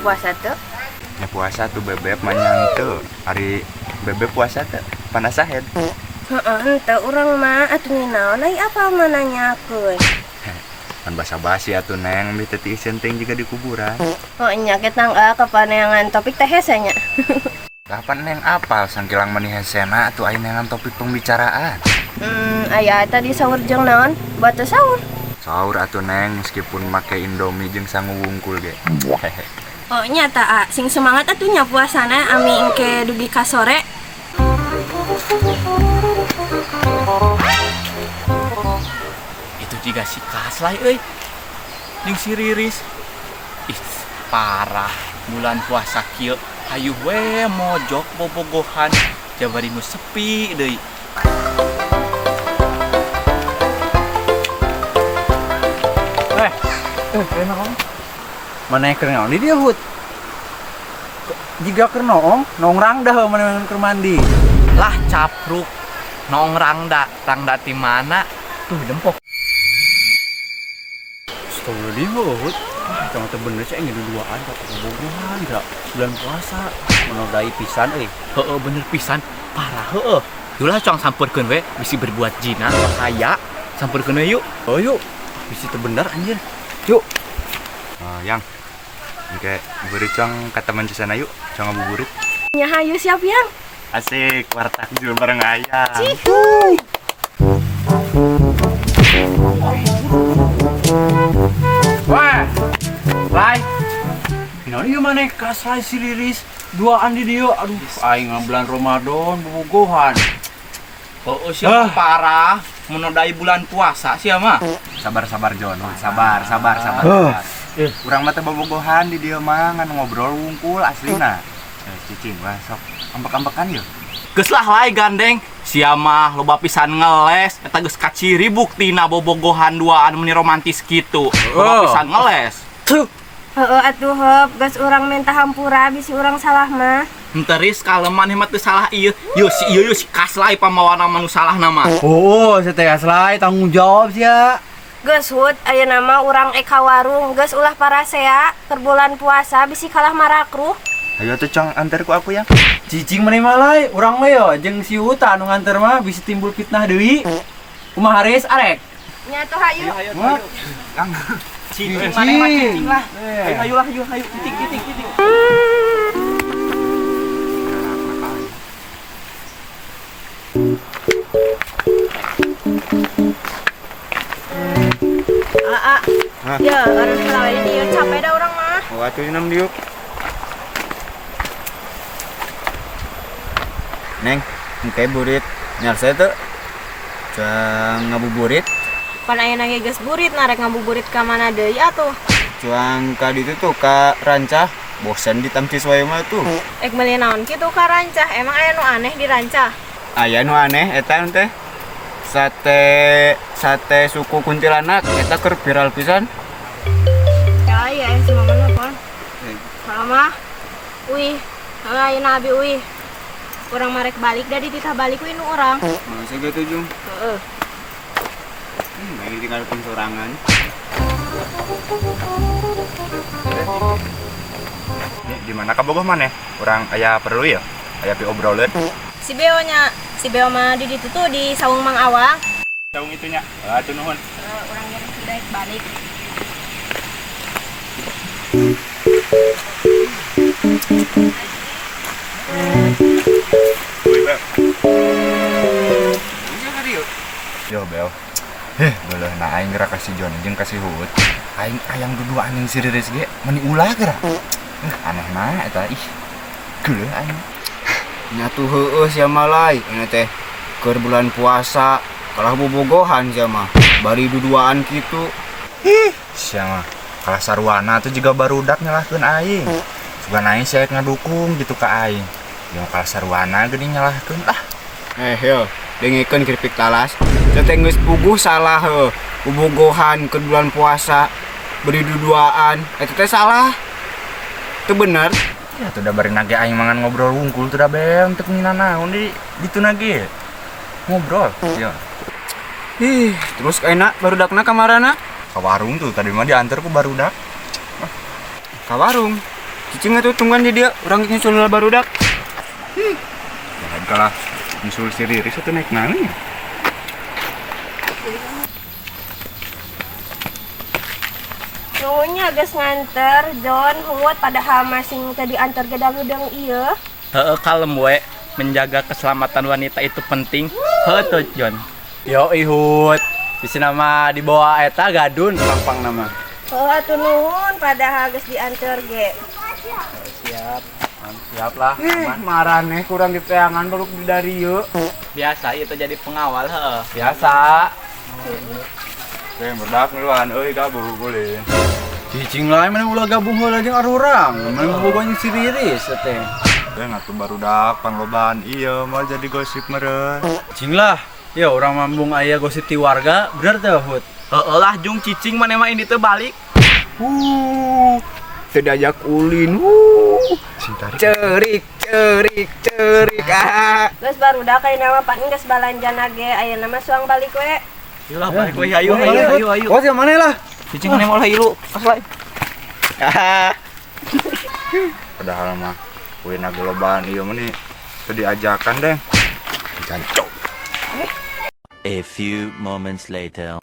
Puasa teu? Nya puasa tuh bebek manyang teu. Ari bebek puasa teu? Panasahed. Heeh, henteu urang mah atuh ninaon ai apa mah nanyakeun. Kan basa-basi atuh Neng, bih teu tiiseun teuing juga di kuburan. Oh nya ketang kapaneangan topik teh hese nya. Kapan Neng apal sangkilang mani hesena atuh aya neangan topik pembicaraan. Aya tadi sahur jeung naon? Buat teu sahur. Sahur atuh Neng meskipun make Indomie jeung sangu wungkul ge. Oh nya ta a, sing semangat atuh nya puasana ami engke dugi ka sore. Itu juga si Kaslay euy. Jeung si Riris. Ih, parah. Bulan puasa kieu hayu we mojok bobogohan jabari nu sepi deui. Enak kamu. Mana yang keur naon di dieu hut? Jiga keur noong, noong rangda mana keur mandi. Lah capruk. Noong rangda, rangda ti mana? Tuh dempok. Astagfirullahaladzim, hut. Ah, itu mah teu bener sih, aing duduaan ka bobogohan da bulan puasa menodai pisan euy. Heeh, bener pisan, parah heeh. Yulah cong sampeurkeun we bisi berbuat zina bahaya. Sampeurkeun we yuk. Oh yuk, bisi teu bener anjir. Yuk. Yang engke beri cong ka teman sana yuk, cong ngabuburit. Nya hayu siap yang. Asik, war takjil bareng ayang. Cihuy. Wah. Lai. Naon ieu maneh Kaslay si Riris duaan di dieu. Aduh, aing bulan Ramadan bobogohan. Heeh, sia parah menodai bulan puasa sia mah. Sabar-sabar Jon, sabar, sabar, sabar. Urang mah teh bobogohan di dieu mah ngan ngobrol wungkul aslina. Cicing wah sok ambek-ambekan yeuh. Geus lah lae gandeng, sia mah loba pisan ngeles, eta geus kaciri buktina bobogohan duaan meni romantis kitu. Loba pisan ngeles. Heeh atuh heup, geus urang minta hampura bisi urang salah mah. Henteu Ris, kaleman mah teu salah ieu. Yeuh si ieu si Kaslay pamawana mah nu salah mah. Oh, si teh Kaslay tanggung jawab sia. Geus hut, ayeuna mah urang ek ka warung, geus ulah parasea keur bulan puasa bisi kalah marakruh. Ayo atuh cong antar ku aku ya. Cicing maneh mah lae, urang mah yo jeung si Uta anu nganter mah bisi timbul fitnah deui. Kumaha Riz arek? Nya atuh hayu. Hayu hayu. Cicing maneh mah cicing lah. Hayu hayu lah hayu hayu cicing cicing cicing. Aa. Ya, urang heula di dieu capek da urang mah. Oh, atuh enam diuk. Neng, engke burit nyarsa teu? Cuang ngabuburit. Pan ayeuna ge geus burit, narek ngabuburit ka mana deui atuh? Cuang ka ditu tuh ka Rancah, bosen di Tamcis wae mah tuh. Ek meuli naon kitu ka Rancah? Emang aya nu aneh di Rancah? Aya nu aneh eta teh. Sate suku kuntilanak eta keur viral pisan. Ya iya si mama nelpon. Mama. Uih, heuh ayeuna abi uih. Urang marek balik da dititah balik we nu urang. Masa gitu Jung? Heeh. Lagi tinggal sorangan. Nih, di mana ka bogoh maneh? Urang aya perlu ya? Aya pi obroleun. Si Beo nya, si Beo mah di ditu tuh di saung Mang Awang. Saung itu nya. Atuh nuhun. Urang ge rek balik. Yo Bel. Boleh nah aing gerak kasih Jon jeung kasih Hut. Aing ayang duduaan jeung si Riris ge meni ulah gerak. Aneh mah eta ih. Geuleuh aing. Nya tuh heueuh sia mah lae, ini teh keur bulan puasa kalah bobogohan sia mah. Bari duduaan kitu. Ih, sia mah kalah sarwana tuh juga barudak nyalahkeun aing. Sugan aing sia ngadukung gitu ka aing. Jeung kalah sarwana geuning nyalahkeun ah. Yo, dengekeun keripik talas. Teh geus puguh salah heuh. Bobogohan keur bulan puasa beri duduaan eta teh salah. Teu bener. Ya tuh da bari nage aing mangan ngobrol wungkul tuh da bel teu ngina naon di ditu nage. Ngobrol. Ya. Ih, terus enak barudakna ka marana? Ka warung tuh tadi mah diantar ku barudak. Ka warung. Cicing atuh tungguan di dia, urang nyusul heula barudak. Jangan kalah nyusul si Riris atau naik naon ya? Nuhunnya geus nganter John Huot padahal masing teu diantar gedang-gedang ieu. Heeh, kalem we. Menjaga keselamatan wanita itu penting. Heuh tuh John. Yo ihut. Di sini mah dibawa eta gadun pang-pang nama. Heuh atuh nuhun padahal geus diantar ge. Siap. Siap lah. Maraneh kurang diteangan baru di dari ieu. Biasa itu jadi pengawal heeh. Biasa. Yang berdak ngeluan euy gabung boleh. Cicing lah mana ulah gabung heula jeung arurang. Mana bobogohan si Riris teh. Yang atuh barudak panglobaan iya mau jadi gosip meureun. Cicing lah. Ya urang mambung aya gosip ti warga, bener teh Hut. Heeh lah jung cicing maneh mah ini teh balik. Teu diajak ulin. Cerik cerik cerik. Ah. Geus barudak ayeuna mah pan geus balanjana ge ayeuna mah suang balik we. Ayo lah balik we ayo ayo ayo ayo. Oh, yang mana lah? Cicing maneh mah ulah ilu. Pas lah. Padahal mah ulin lobaan ieu mah nih teu diajakan deh. Jancok. A few moments later.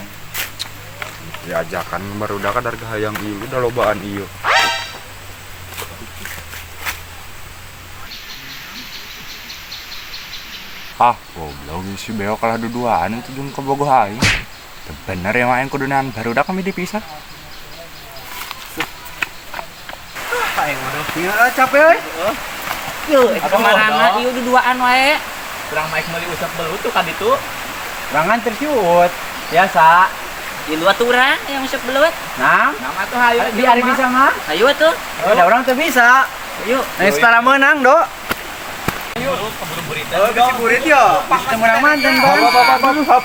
Diajakan barudak darga hayang ieu udah lobaan ieu. Ah, goblok si Beo kalah duduaan itu jeung kabogoh aing. Teu bener ya mah aing kudu nahan barudak kami dipisah. Aing mah tinggal capek euy. Yeuh, eta kamarana ieu duduaan wae. Urang mah meuli usap belut tuh ka ditu. Urang nganter si Uut. Biasa. Ilu atuh urang yang usap belut. Nah, Nama tuh hayu. di hari bisa mah. Ayo atuh. Oh, da urang teu bisa. Ayo. Nah, setara menang, Do. Keburu berita. Oh, bisi burit yo. Bisi menang mantan, Bang. Hop, hop, hop.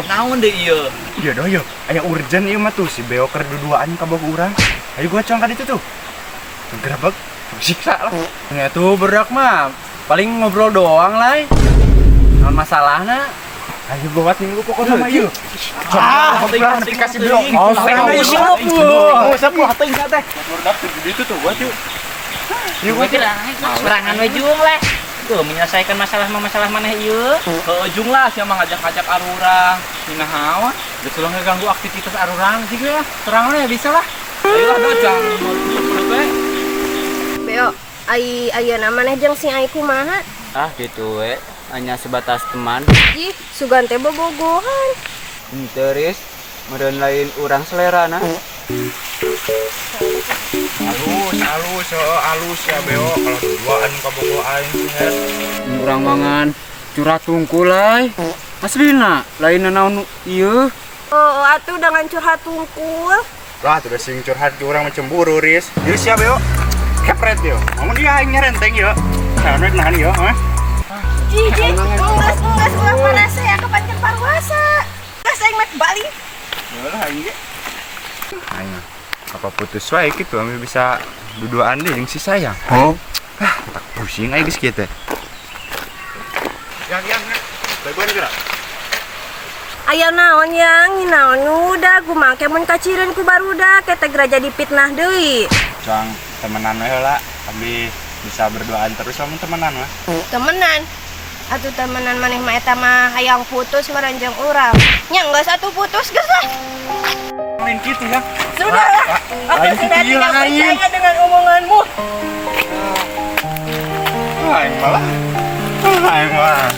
Naon deui ieu? Iya doh yo, aya urgent ieu mah tuh si Beo keur duduaan kabogoh urang. Ayo gua cong ka ditu tuh. Gerebek, siksa lah. Ya tuh berak mah. Paling ngobrol doang lah. Naon masalahna? Ayo gua minggu pokoknya mah ieu. Ah, dikasih blok. Oh, Usap lah teuing teh. Barudak tuh di ditu tuh gua tuh. Ieu sorangan we jung lah. Tuh menyelesaikan masalah-masalah maneh ieu. Heuh jung lah sia mah ngajak-ngajak arurang. Nina hawa. Geus ulah ngeganggu aktivitas arurang sih gue lah. Sorangan ya bisa lah. Ayo lah do jang usap belut we. Beo, ai ayeuna maneh jeung si ai kumaha? Ah gitu we, hanya sebatas teman. Ih, sugan teh bobogohan. Henteu Riz, meureun lain urang selerana. Halus, halus, heuh, halus ya Beo kalau duduaan kabogoh aing sih her. Urang mangan curhat tungkul lai. Aslina lain naon ieu. Oh, atuh dengan curhat tungkul. Lah tuh sing curhat ke urang mah cemburu Riz. Ieu sia Beo. Kepret yo. Ngomong dia aing nyerenteng yo. Saha nahan yo, hah? Jiji, enggeus enggeus ulah parasa ya kapan parwasa. Geus aing mah balik. Lah aing ge. Aing apa putus wae kitu ame bisa duduaan deui jeung si sayang. Oh. Ah, tak pusing aing geus kieu teh. Yang yang baguan geura. Aya naon yang naon udah kumaha ke mun kacireun ku barudak eta geura jadi fitnah deui. Cuang temenan we heula, abi bisa berduaan terus lamun temenan mah. Temenan. Atuh temenan maneh mah eta mah hayang putus meureun jeung urang. Nya geus atuh putus geus lah. Lain kitu ya. Sudah lah. Aku sudah tidak percaya dengan omonganmu. Aing malah. Aing malah.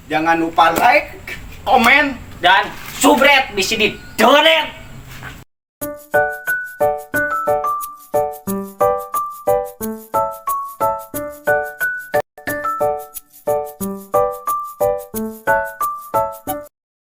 Jangan lupa like, Komen Dan subret bisi didonet.